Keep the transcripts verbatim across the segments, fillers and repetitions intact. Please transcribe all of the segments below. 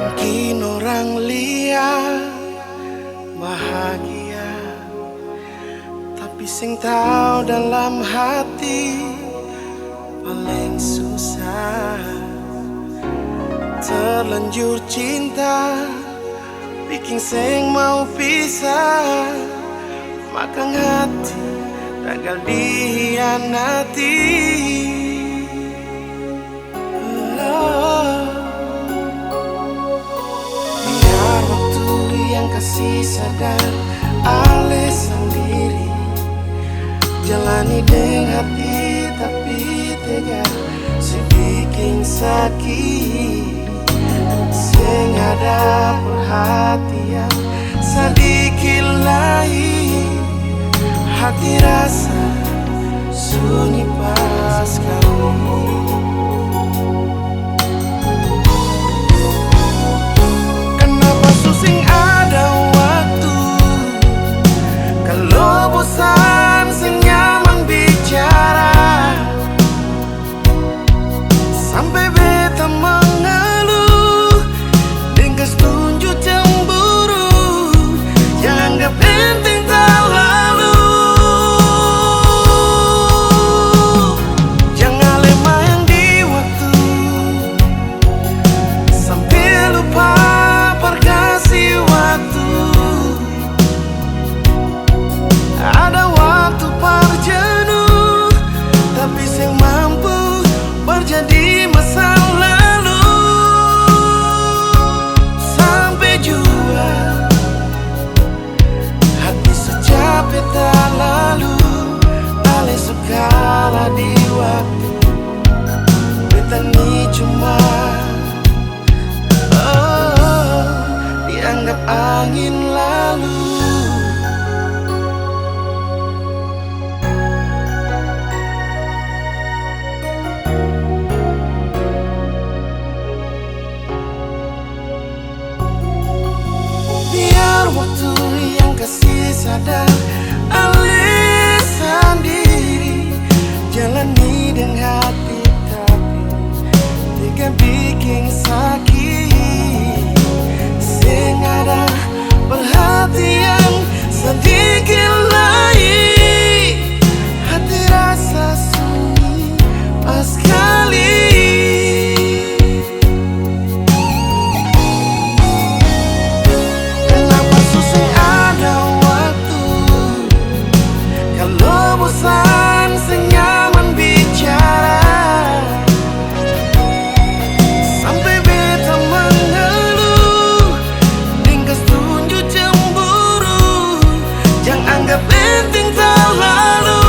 Mungkin orang lia bahagia, tapi seng tau dalam hati paleng susah. Terlanjur cinta biking seng mau pisah, makang hati tagal dihianati. Biar waktu yang kasi sadar, ale sandiri. Jalani deng hati tapi tega, se biking saki. Seng ada perhatian sadiki lai, hati rasa sunyi pas kali. Kanapa su seng ada waktu? Kalo bosan seng nyaman bicara, sampe beta mangalu deng kas tunju cemburu, jang anggap enteng talalu. Jang ale maeng di waktu, sampe lupa par kasi waktu. Ada waktu par jenuh, tapi seng mampu par jadi masa lalu. Sampe jua hati su cape talalu, ale su kalah di waktu. Beta ni cuma, oh, dianggap angin lalu. Biar waktu yang kasi sadar, ale sandiri, jalani deng hati tapi tega biking saki. Seng ada perhatian sadiki lai, hati rasa sunyi paskali. Kenapa su seng ada waktu? Kalo bosan seng nyaman bicara, sampe beta mangalu deng kas tunju cemburu, jang anggap enteng talalu.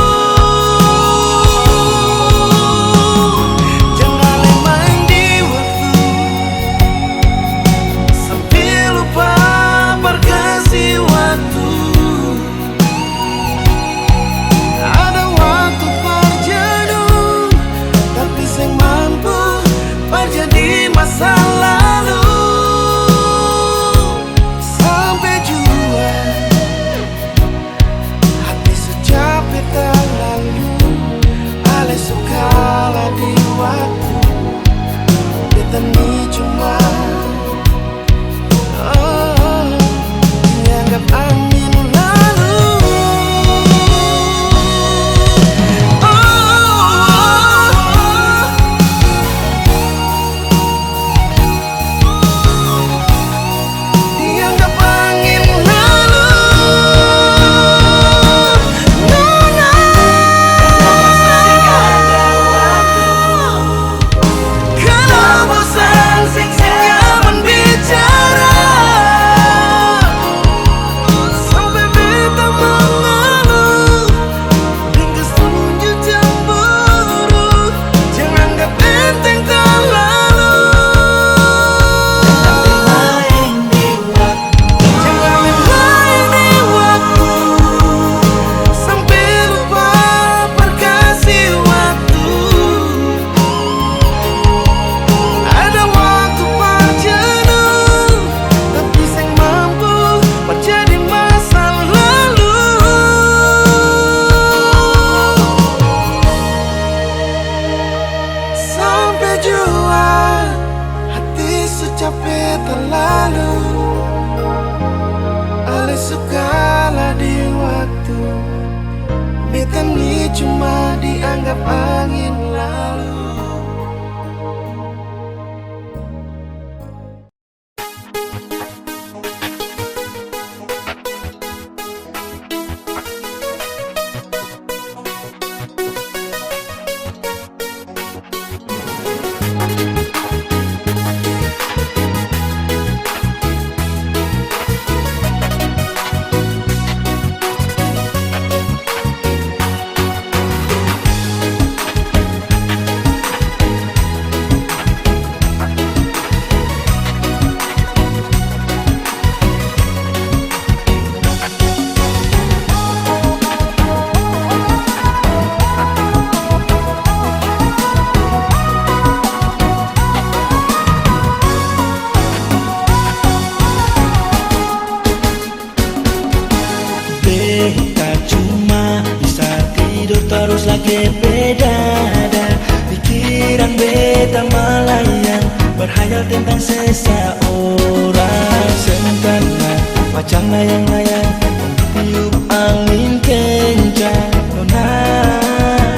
Jang ale maeng di waktu, sampe lupa par kasi waktu. Ada waktu par jenuh, tapi seng mampu par jadi masa lalu. Sampe jua hati su cape talalu, ale su kalah di waktu. Beta ni cuma, oh, dianggap angin lalu. Oh, oh, oh. Dianggap angin lalu. Nona. Kalo bosan seng Jua, hati su cape talalu. Ale su kalah di waktu. Beta ni cuma dianggap angin lalu. Beta cuma bisa tidor tarus lage bedada. Pikiran beta malayang, berhayal tentang seseorang. Seng kanal macam layang-layang, tiup angin kencang. Nona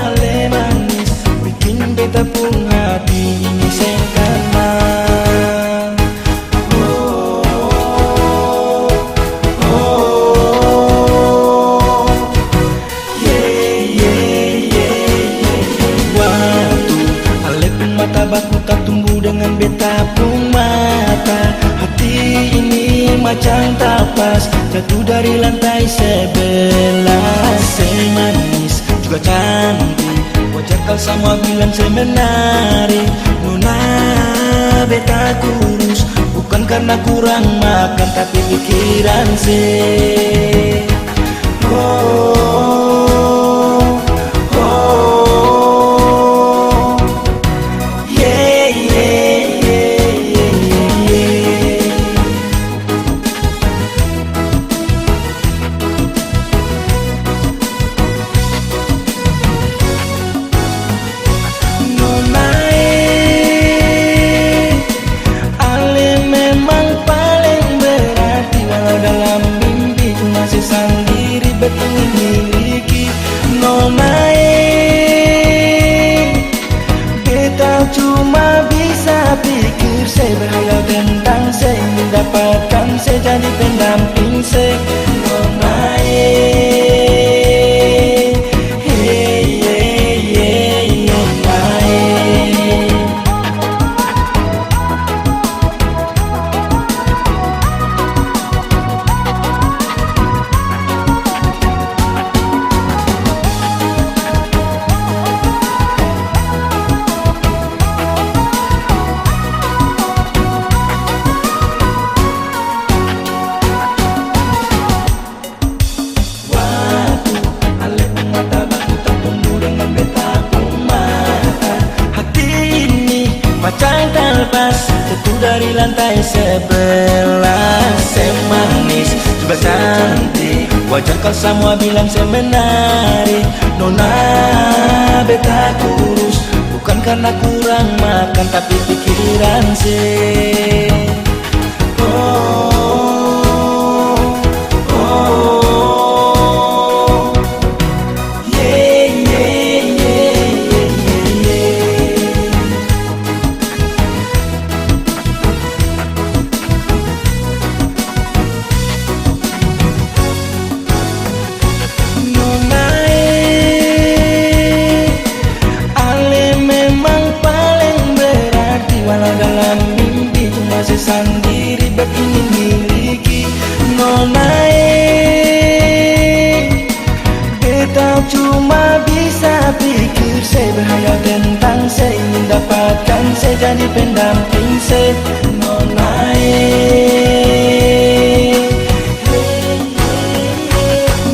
ale manis, bikin beta pung hati ini seng kanal. Waktu ale pung mata baku tatumbu dengan beta pung mata, hati ini macam tapas jatuh dari lantai sebelas. Se manis juga cantik, wajar kal samua bilang se menarik. Nona beta kurus, bukan karna kurang makan, tapi pikiran se. Oh, oh, oh. Yeah, yeah, yeah, yeah, yeah. Nona e, ale memang paleng berarti, walau dalam mimpi cuma se sandiri beta ingin miliki. Nona e, beta cuma bisa pikir se, berhayal tentang se, ingin dapatkan se, jadi pendamping se. Nona e, hey, hey, hey, nona e. Waktu ale pung mata baku tatumbu dengan beta pung mata, hati ini macam talpas jatuh dari lantai sebelas. Se manis juga cantik, wajar kal samua bilang se menarik. Nona beta kurus, bukan karna kurang makan, tapi pikiran se. Oh, oh, oh. Yeah, yeah, yeah, yeah, yeah, yeah. Nona e, ale memang paleng berarti, walau dalam mimpi cuma se sandiri beta ingin miliki. Nona e, beta cuma bisa pikir se, berhayal tentang se, ingin dapatkan se, jadi pendamping se. Nona e,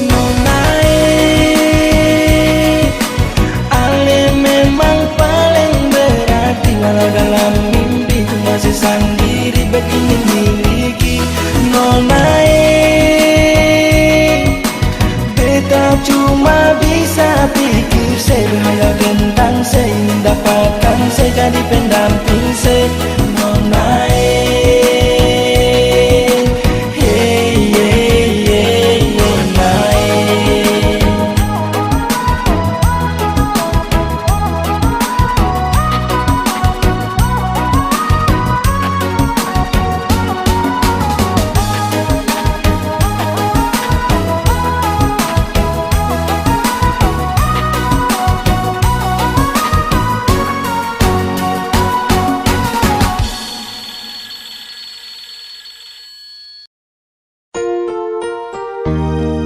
nona e, ale memang paleng berarti, walau dalam mimpi cuma se sandiri beta ingin miliki. Nona e, beta cuma bisa pikir se, berhayal tentang se, ingin dapatkan se, Jadi pendamping se nona e. Hey, hey, hey, nona e.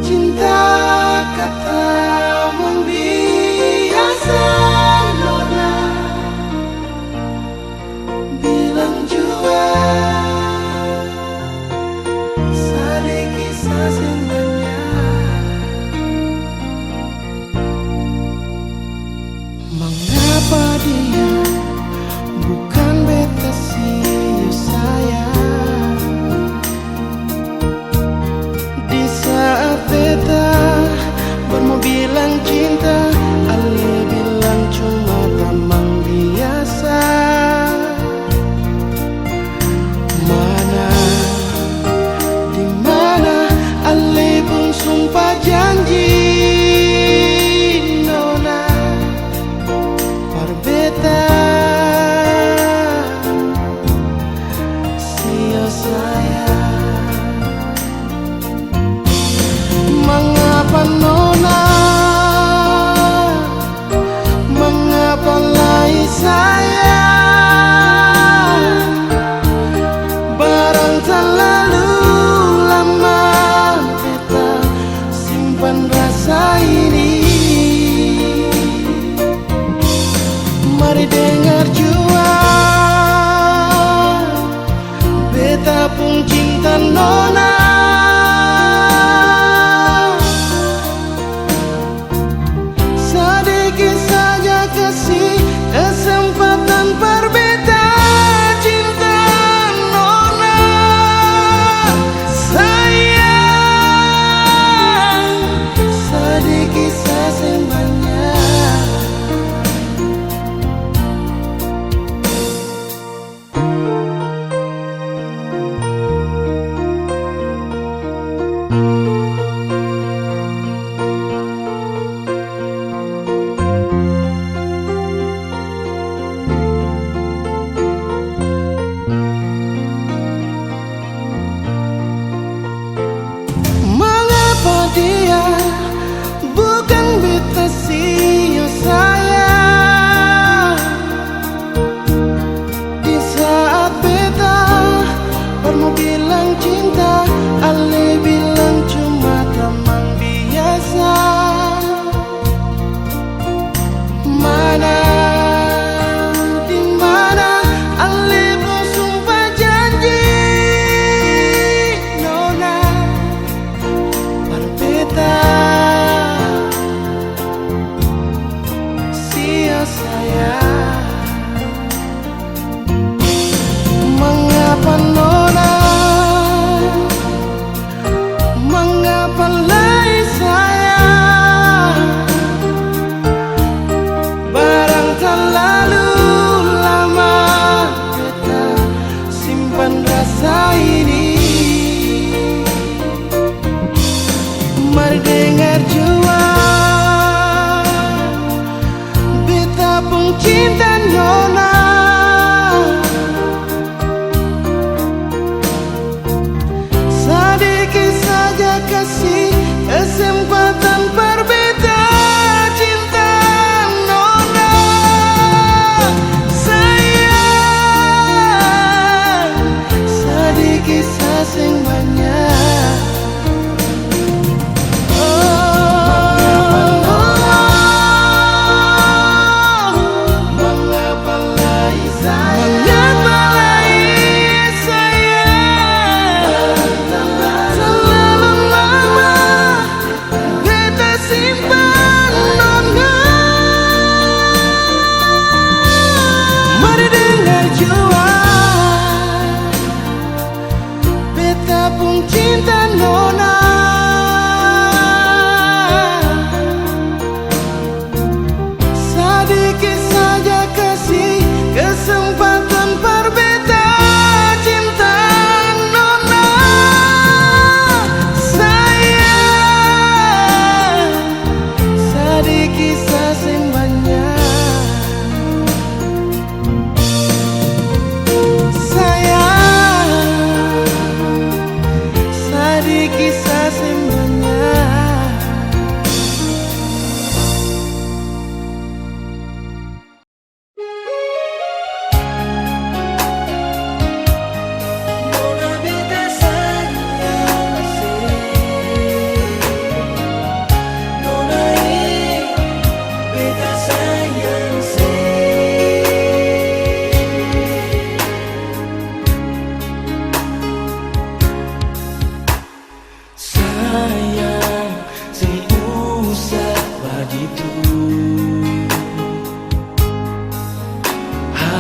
Cinta kata membiasa nona bilang jua sadiki sa seng banya. Mangapa dia bukan beta sio sayang? Di saat beta baru mo bilang cinta, ale bilang cuma tamang biasa.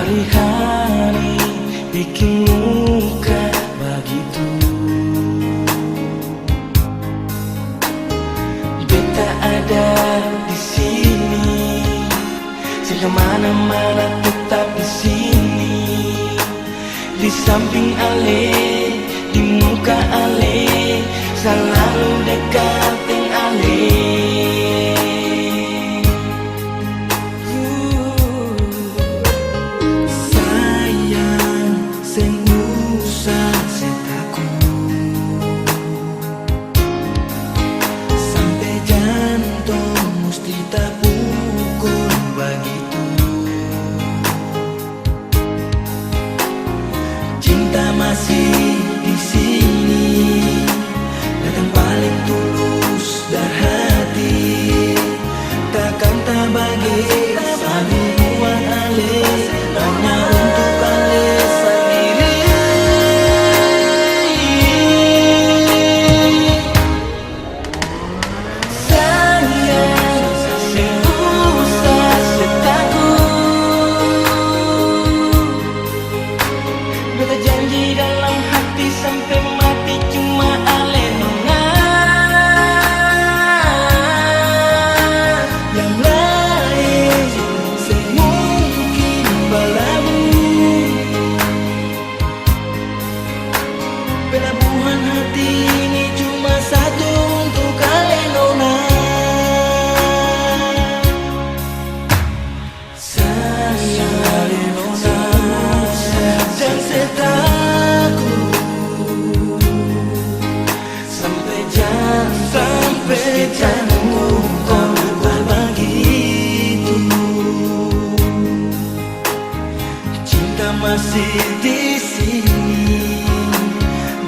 Hari-hari biking muka bagitu. Beta ada di sini, seng kamana-mana, tetap di sini. Di samping ale, di muka ale, salalu dekat deng ale. Sayang, seng usah se takut. Sampe jantong musti tapukul bagitu. Cinta masih di sini, datang paling tulus dari hati. Takkan tabagi, saling kuat ale, hanya untuk ale sandiri. Sayang, seng usah se takut. Beta janji dalam hati sampe mati cuma ale nona. Yang laeng seng mungkin balagu. Pelabuhan hati ini cuma satu untuk ale nona. Sayang, seng usah se takut. Sampe jantong, sampe jantong musti tapukul bagitu. Cinta masih di sini,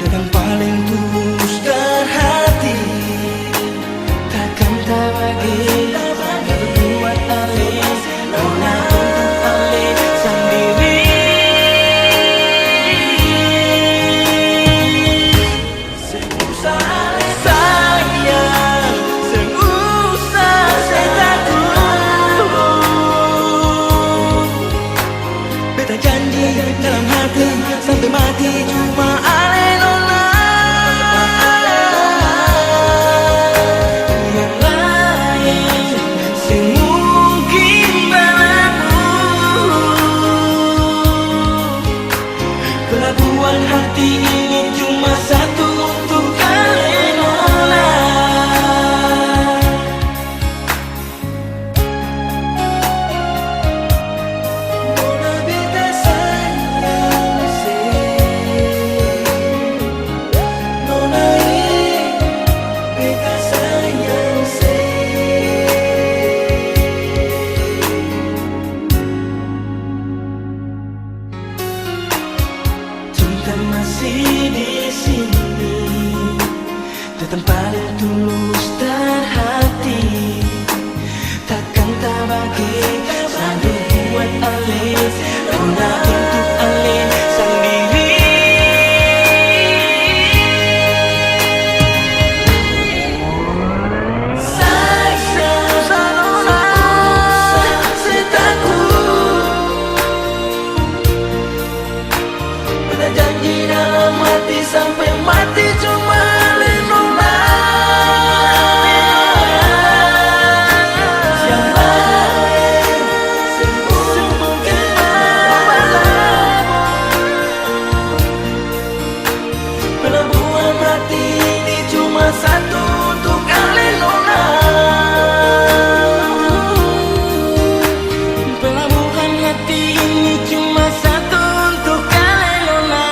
datang paling tulus dari hati. Takkan tabagi, buat ale, nona untuk ale sandiri. Sayang, seng usah se takut. Beta janji dalam hati, sampe mati cuma ale nona. Yang laeng seng mungkin balagu. Pelabuhan hati ini cuma satu untuk ale nona. Nona beta sayang se, nona e beta sayang se. Cinta masih di sini, datang paling tulus dari hati. Takkan tabagi, selalu buat ale, nona untuk ale sandiri. Sayang, seng usah se takut. Beta janji dalam hati sampe mati cuma ale nona. Yang laeng seng mungkin balagu. Pelabuhan hati ini cuma satu untuk ale nona. Pelabuhan hati ini cuma satu untuk ale nona.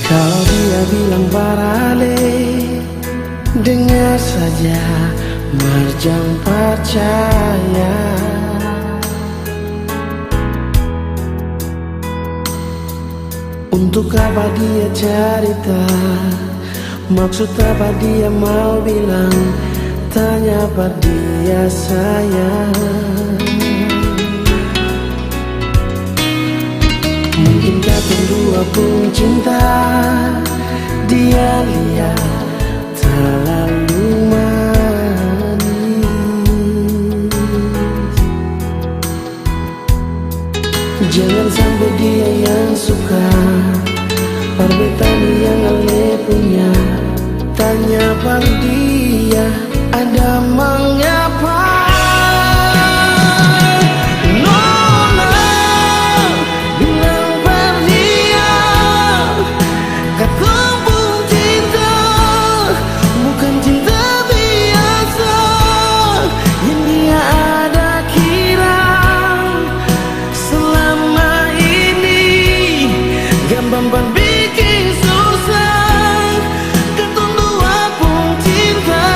Kalo dia bilang barale, dengar saja, mar jang parcaya. Untuk apa dia carita? Maksud apa dia mau bilang? Tanya pa dia, sayang. Mungkin katong dua pung cinta dia lia talalu manis. Jangan sampe dia yang suka par beta ni yang ale punya. Tanya par dia, ada mangapa? Nona bilang par dia, katong pung cinta bukan cinta biasa yang dia ada kira. Selama ini gampang par biking susah katong dua pung cinta.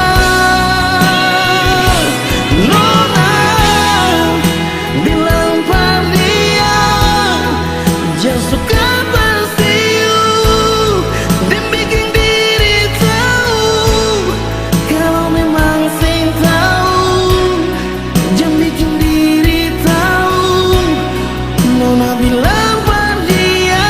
Nona bilang par dia, jang suka pasiu deng biking diri tau. Kalo memang seng tau, jang biking diri tau, nona bilang par dia.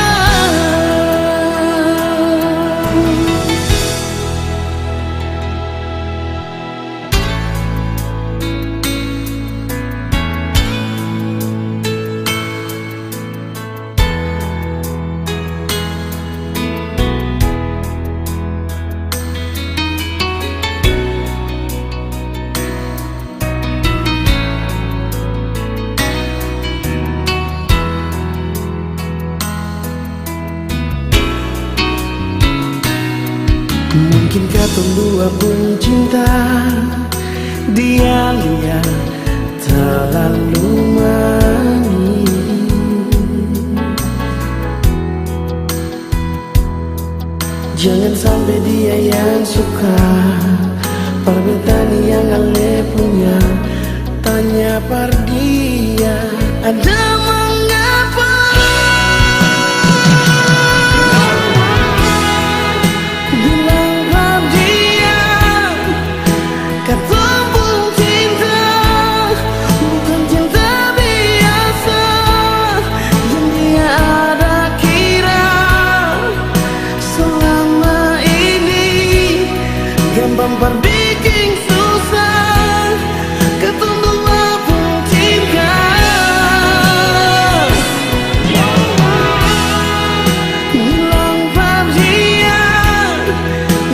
Mungkin katong dua pung cinta dia lia talalu manis. Jangan sampe dia yang suka par beta ni yang ale punya. Tanya par dia, ada mangapa? Bilang par dia, katong pung cinta bukan cinta biasa yang dia ada kira. Selama ini gampang par biking susah katong dua pung cinta. Bilang par dia,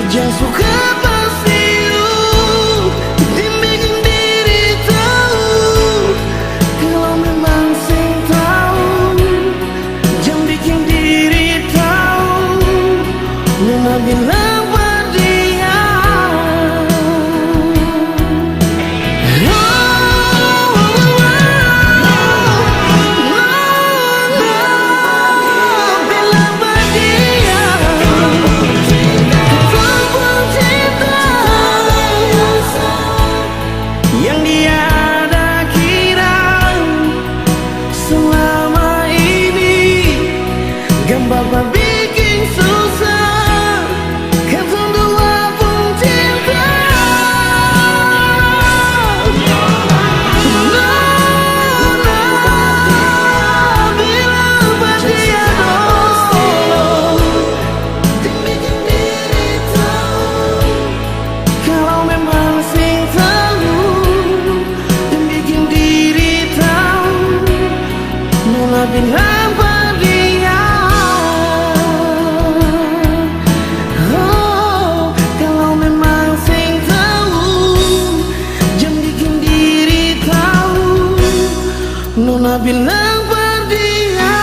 jang suka pasiu deng biking diri tau. Kalo memang seng tau, jang biking diri tau. Nona bilang par dia. Yang dia ada kira selama ini, gampang par biking susah katong dua pung cinta. Nona bilang par dia dolo, deng biking diri tau. Kalo memang seng tau, deng biking diri tau, nona bilang par dia. Oh, kalo memang seng tau, jang biking diri tau, nona bilang par dia.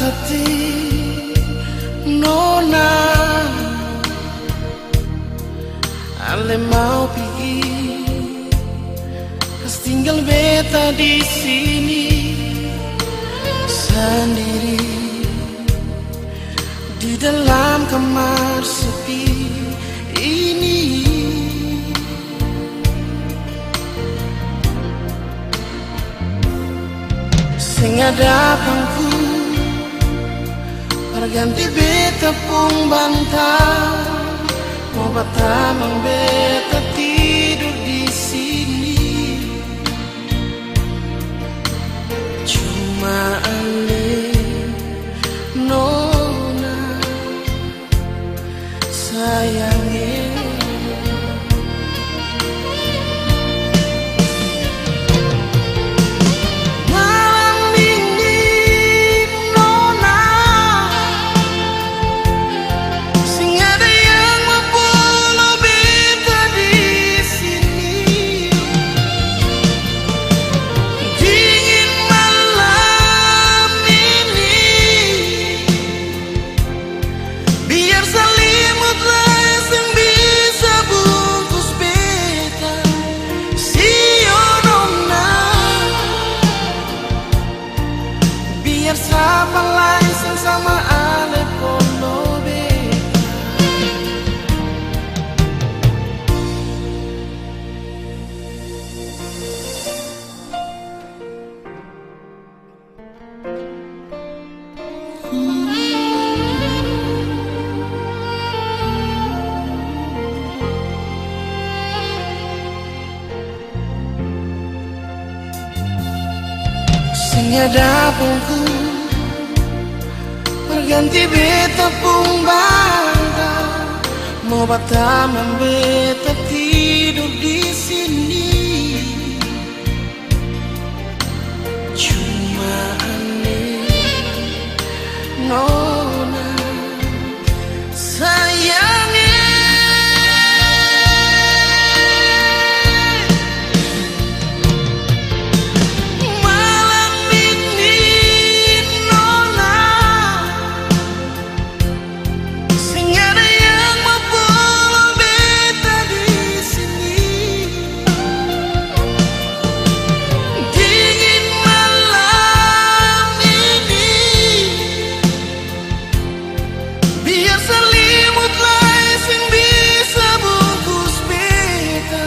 Hati nona, ale mau pigi, kas tinggal beta di sini sandiri di dalam kamar sepi ini. Seng ada pangku par ganti beta pung bantal, mo batamang beta tidur di sini. Cuma ale nona sayang e. Malam ini nona, seng ada yang mo polo beta di sini. Dingin malam ini, biar salimut lai seng bisa bungkus beta, sio nona. Biar sapa lai seng sama ale polo beta. Seng ada pangku par ganti beta pung bantal, mo batamang beta tidur di sini. Cuma ale nona sayang e. Malam ini nona, seng ada yang mo polo beta di sini. Dingin malam ini, biar salimut lai seng bisa bungkus beta,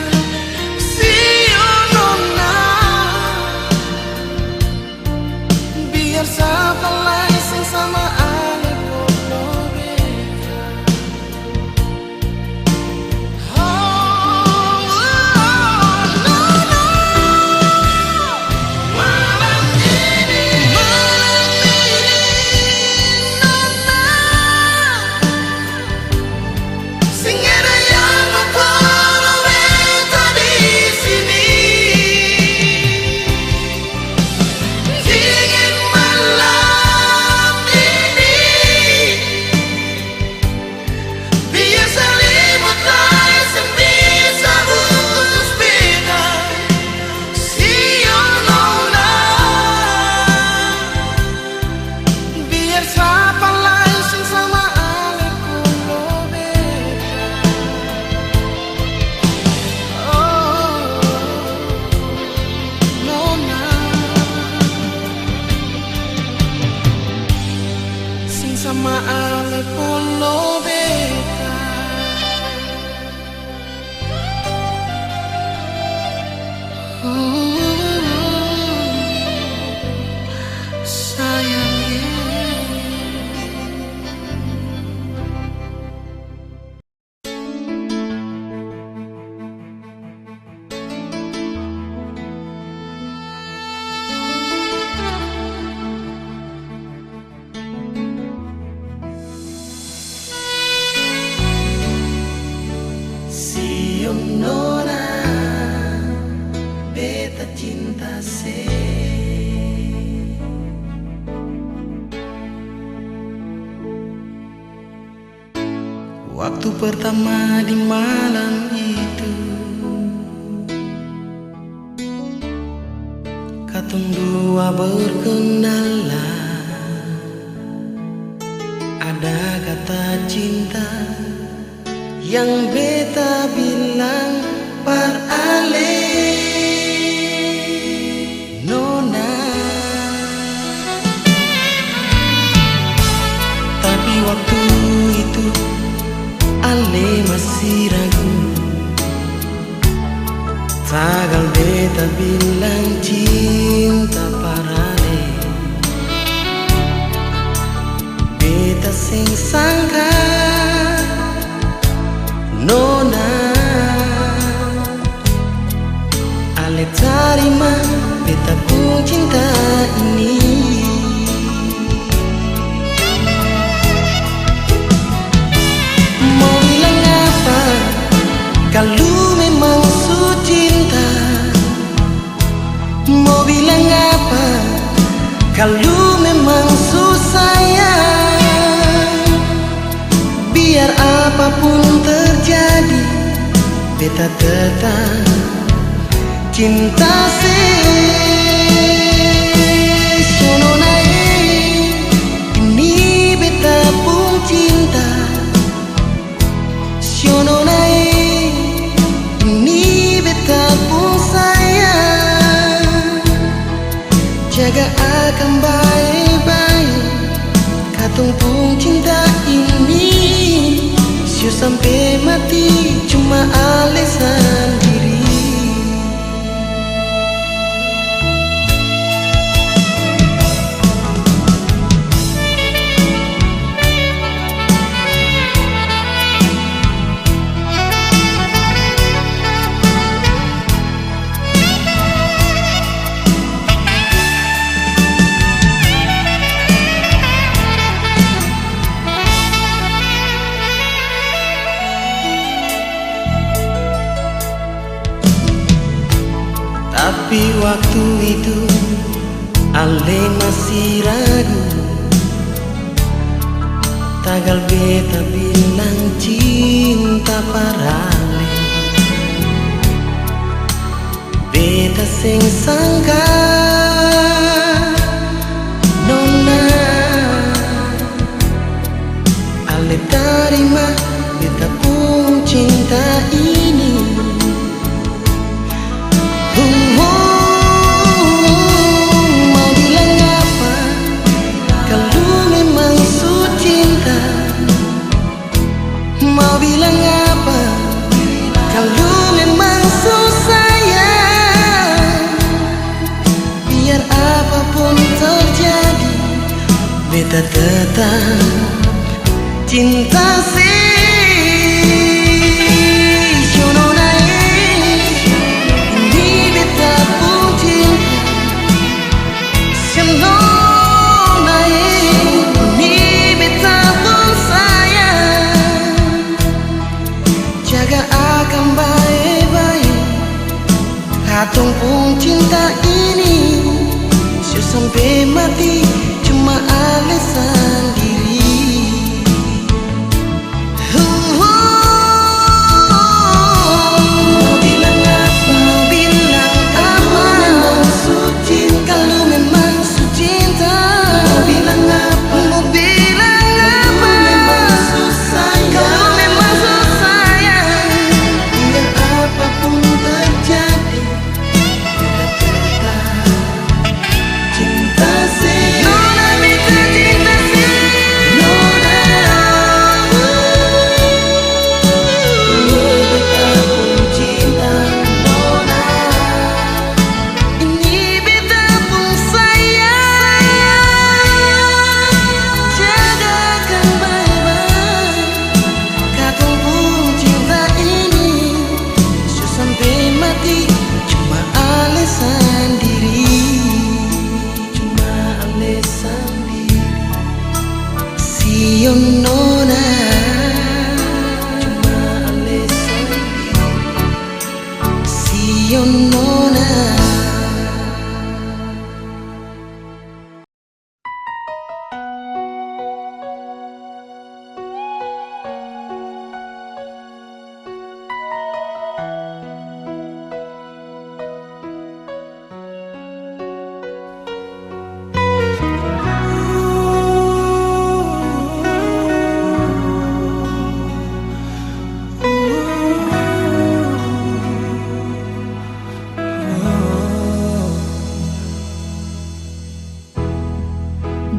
sio nona. Biar sapa lai seng sama ale polo beta. Oh, no, no. Malam ini, malam ini, nona. Seng ada yang mo tolong beta di sini. Dingin malam ini, biar salimut lai seng bisa bungkus beta, sio nona. Biar sapa lai seng sama ale pung lobe. Oh, nona. Seng sama ale pung lobe. Siang nona, beta cinta se. Waktu pertama di malam itu, katong dua berkenalan. Ada kata cinta yang beta bilang par ale, nona. Tapi waktu itu ale masih ragu, tagal beta bilang cinta par ale. Beta seng sangka, nona, ale tarima beta pung cinta ini. Mo bilang apa, kalu memang su cinta? Mo bilang apa, kalu memang su sayang? Biar apapun terjadi, beta tetap cinta se. Sio nona e, ini beta pung cinta. Sio nona e, ini beta pung sayang. Jaga akang bae-bae, katong pung cinta ini. Sio sampe mati, cuma ale sandiri. Tapi waktu itu ale masih ragu, tagal beta bilang cinta par ale. Beta seng sangka, nona, ale tarima beta pung cinta ini. Hum, hum, mau bilang apa, kalu memang su cinta? Mau bilang apa, kalu memang su sayang? Biar apapun terjadi, beta tetap cinta se. Sio nona e, ini beta pung cinta. Sio nona e, ini beta pung sayang. Jaga akang bae-bae, katong pung cinta ini. Sio sampe mati, cuma ale sandiri.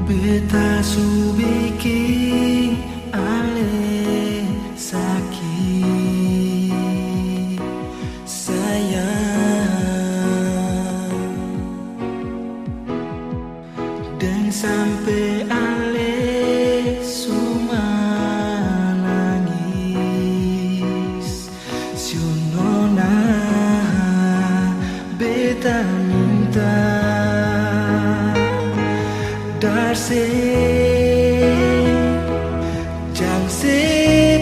Beta su biking ale saki, sayang, deng sampe ale su manangis. Sio nona, beta minta, dar se, jang se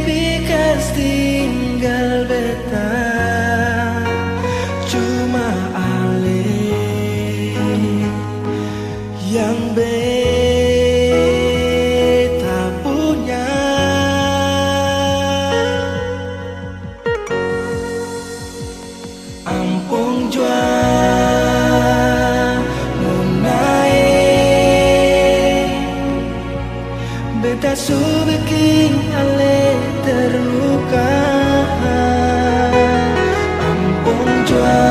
pi kas tinggal beta. Cuma ale yang beta punya. Ampong jua nona e, beta su biking ale terluka. Ampong jua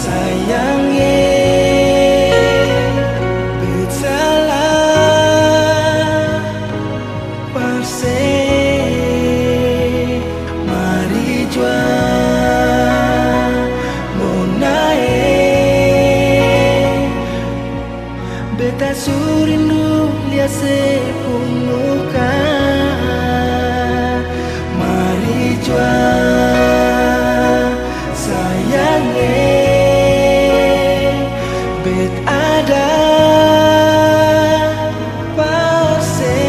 sayang e, bet salah par se. Mari jua nona e, beta su rindu lia se pung muka. Mari jua sayang e, bet ada pa se.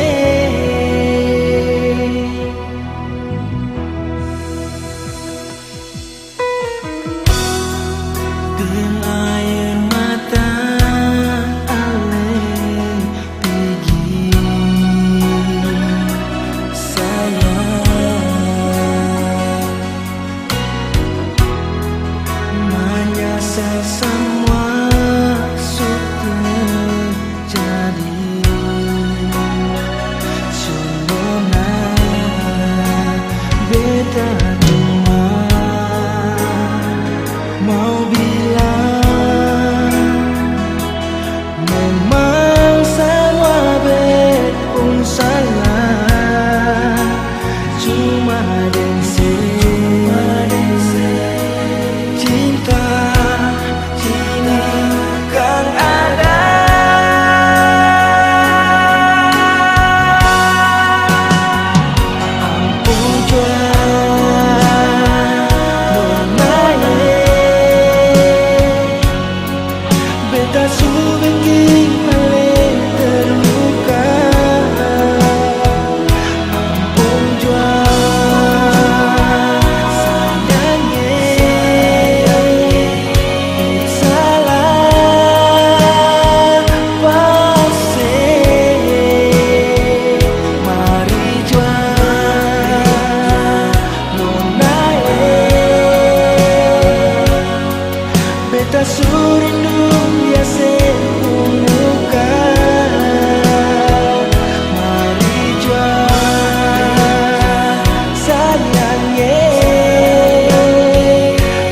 Deng aer mata ale pigi, sayang. Manyasal samua su terjadi. Su nona, beta cuma mau bilang, memang samua bet pung salah. Cuma deng se, cinta, cinta kan ada. Ampung jua, nona e. Beta su biking ale terluka. Ampung jua, sayang e, salah pa se. Mari jua, nona e. Beta su rindu lia se pung muka. Mari jua, sayang e,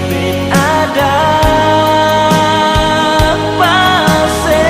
bet ada pa se.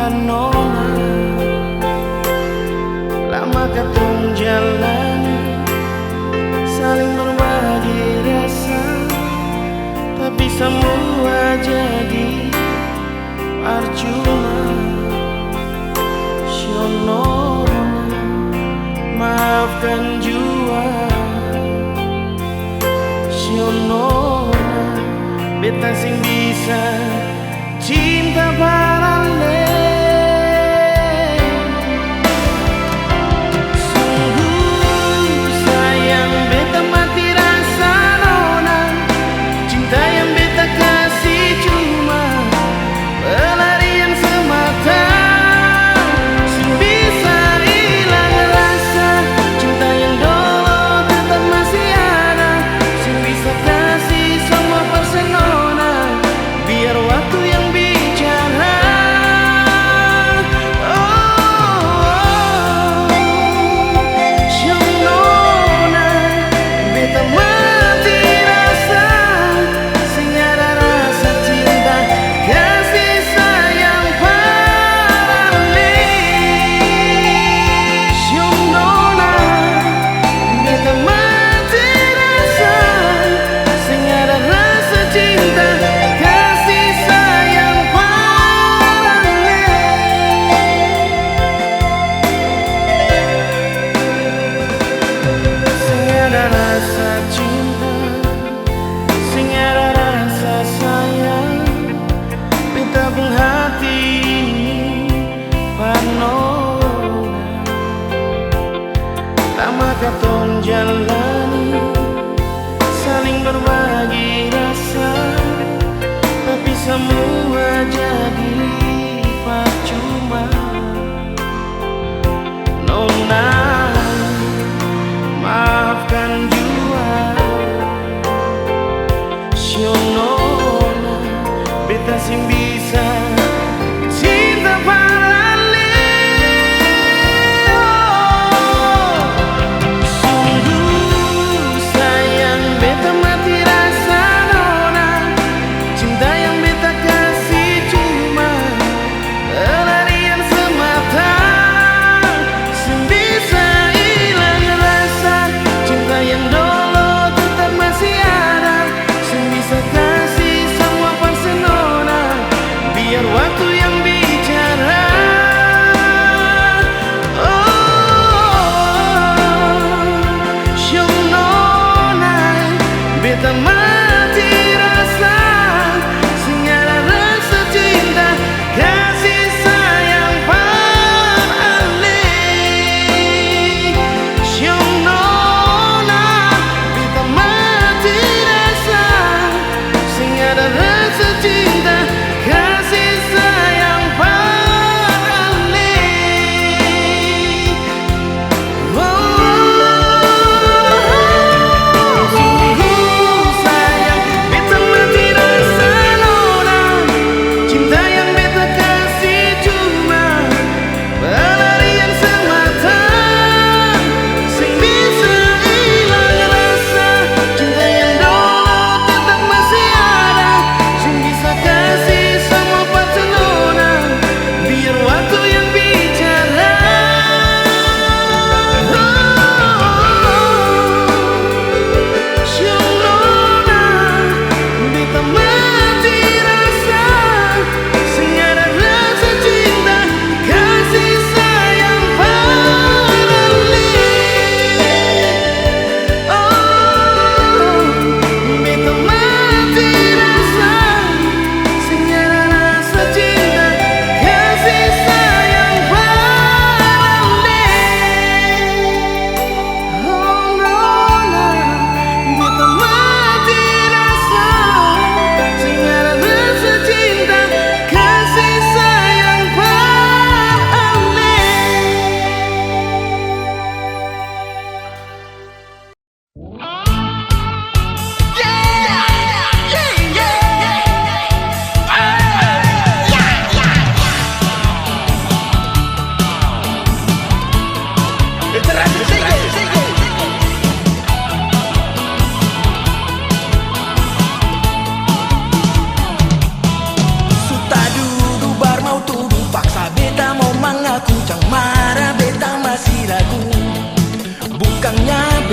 Nona, lama katong jalani, saling berbagi rasa, tapi samua jadi parcuma. Sio nona, maafkan jua. Sio nona, beta seng bisa cinta parale. Sungguh sayang beta mati rasa nona, cinta yang beta kasi cuma pelarian semata. Seng bisa ilang rasa, cinta yang dolo tetap masih ada. Seng bisa kasi samua persen nona. Biar waktu yang bicara. Oh, oh, oh. Sio nona, beta mati rasa, seng ada rasa cinta, kasih sayang parale. Sio nona, beta mati rasa, seng ada rasa cinta, kasih sayang parale. Seng ada rasa cinta, seng ada rasa sayang, beta pung hati ini par nona. Lama katong jalani, saling berbagi rasa, tapi samua jadi parcuma. Nona, maafkan jua. Sio nona, beta seng bisa cinta parale. Oh, sungguh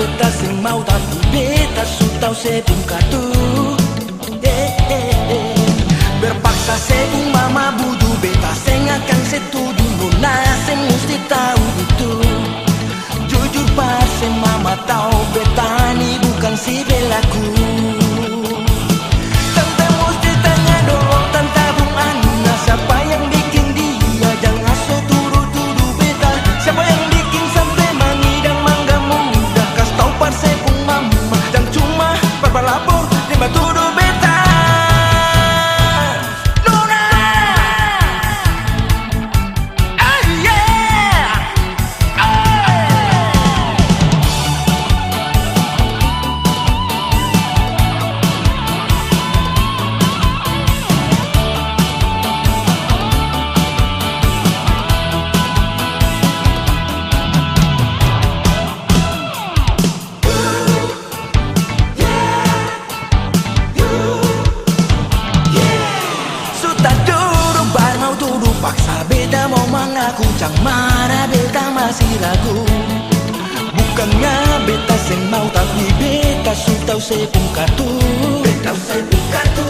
Beta seng mau, tapi beta su tau se pung kartu. Eh, eh, eh. Berpaksa se pung mama buju beta, seng akang se tudu nona, se musti tau itu. Jujur par se mama tau beta ni bukan si belaku. Tanta musti tanya dolo, tanta pung Ana, sapa yang biking dia? Jang aso tudu-tudu beta. Sapa yang biking sampe mangidang mangga muda? Kas tau par se pung mama, jang cuma par balapor deng batudu beta. Nona! Su tadudu baru mau tudu, paksa beta mau mangaku, jang mara beta masi ragu. Bukangnya beta seng mau, tapi beta su tau se pung kartu. Beta su tau se pung kartu.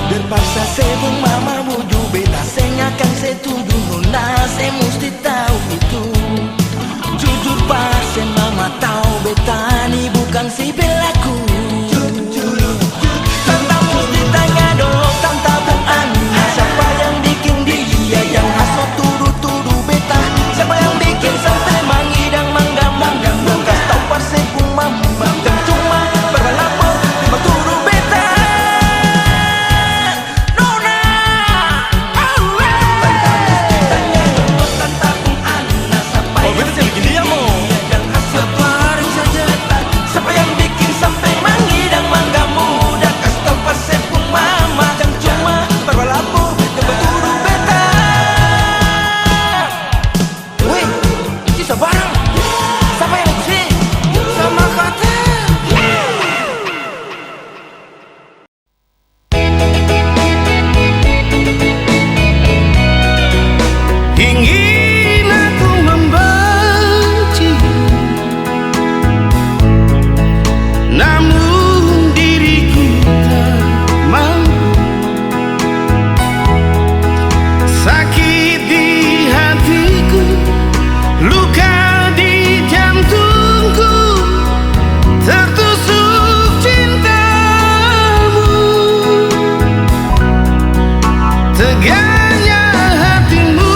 Terpaksa se pung mama buju beta, seng akang se tudu nona, se musti tau itu. Jujur par se mama tau beta ni bukang si belaku. Tanta musti tanya dolo, tanta pung Ana, sapa yang biking dia? Jang aso tudu-tudu beta. Sapa yang biking sampe mangidang mangga muda? Kas tau par se pung mama, jang cuma par balapor deng batudu beta. Nona. Oh, beta seng biking dia mo. Sabar saja. Sapa yang biking sampe mangidang mangga muda? Kas tau pa se pung mama, jang cuma par balapo deng batudu beta. Weh, itu sabarang. Sapa yang biking? Sama kata. Ingin aku membenci, namun diriku tak mampu. Sakit di hatiku, luka di jantungku, tertusuk cintamu. Teganya hatimu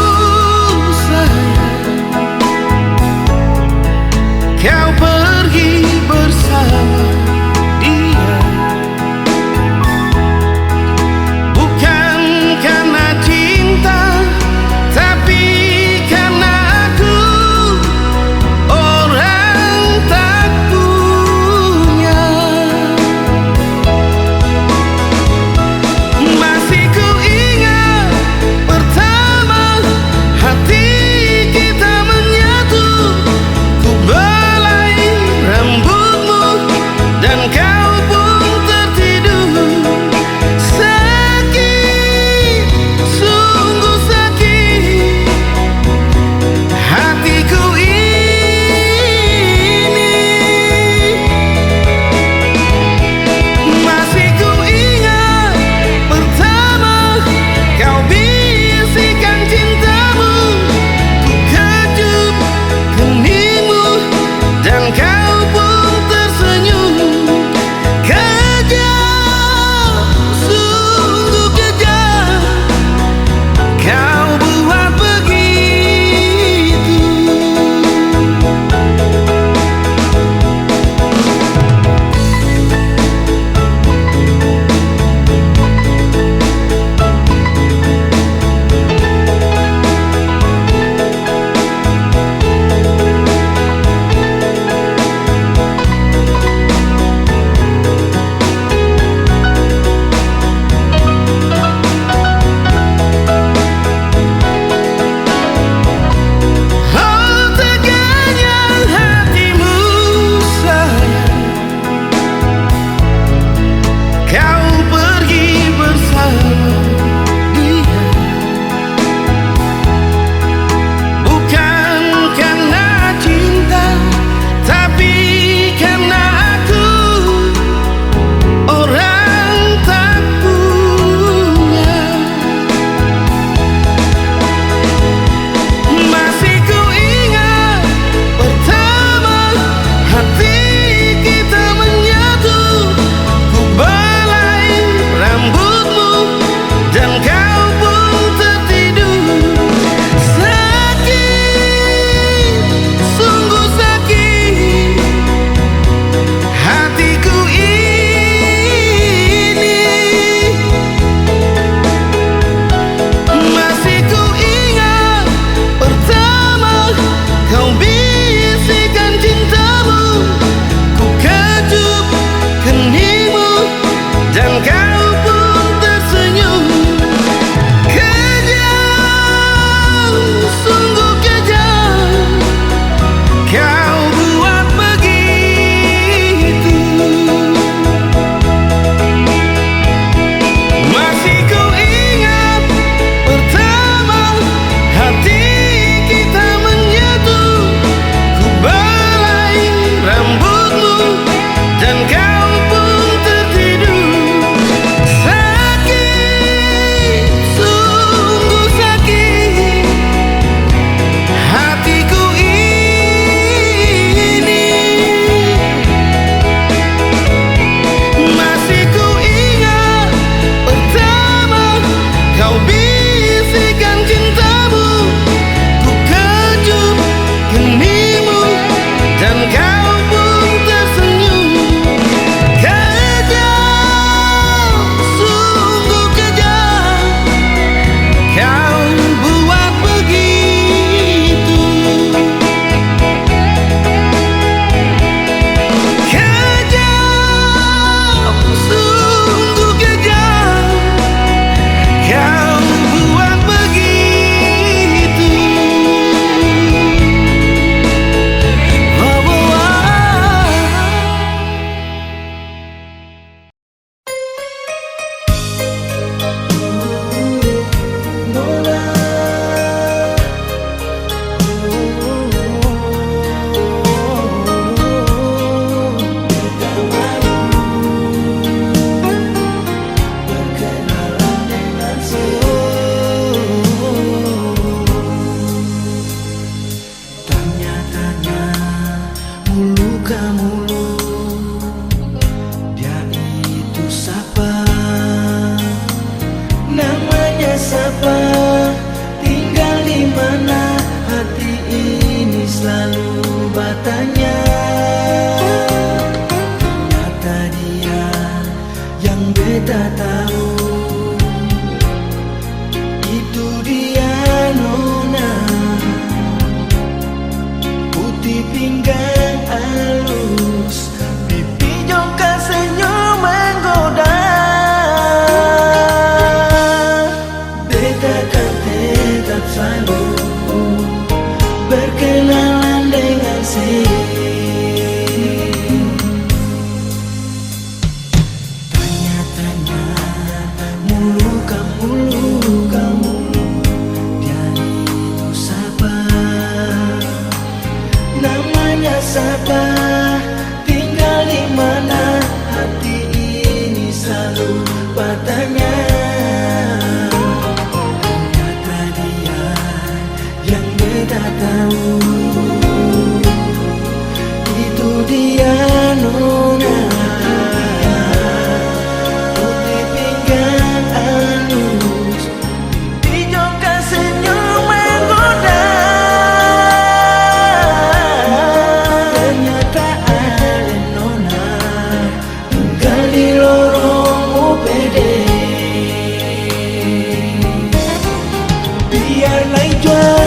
Mana hati ini slalu batanya. Ternyata dia yang beta tau, itu dia nona. Putih pinggang alus, pipi jongkang senyum menggoda. Beta kan tetap slalu berkenalan dengan si. Tanya-tanya, mulu ka mulu, ka mulu, dia itu sapa? Namanya sapa? Tinggal di mana? Hati ini slalu batanya. Ternyata dia yang beta tau, itu dia nona. Putih pinggang alus, pipi jongkang senyum menggoda. Ternyata ale nona tinggal di lorong U P D. Biar lai jua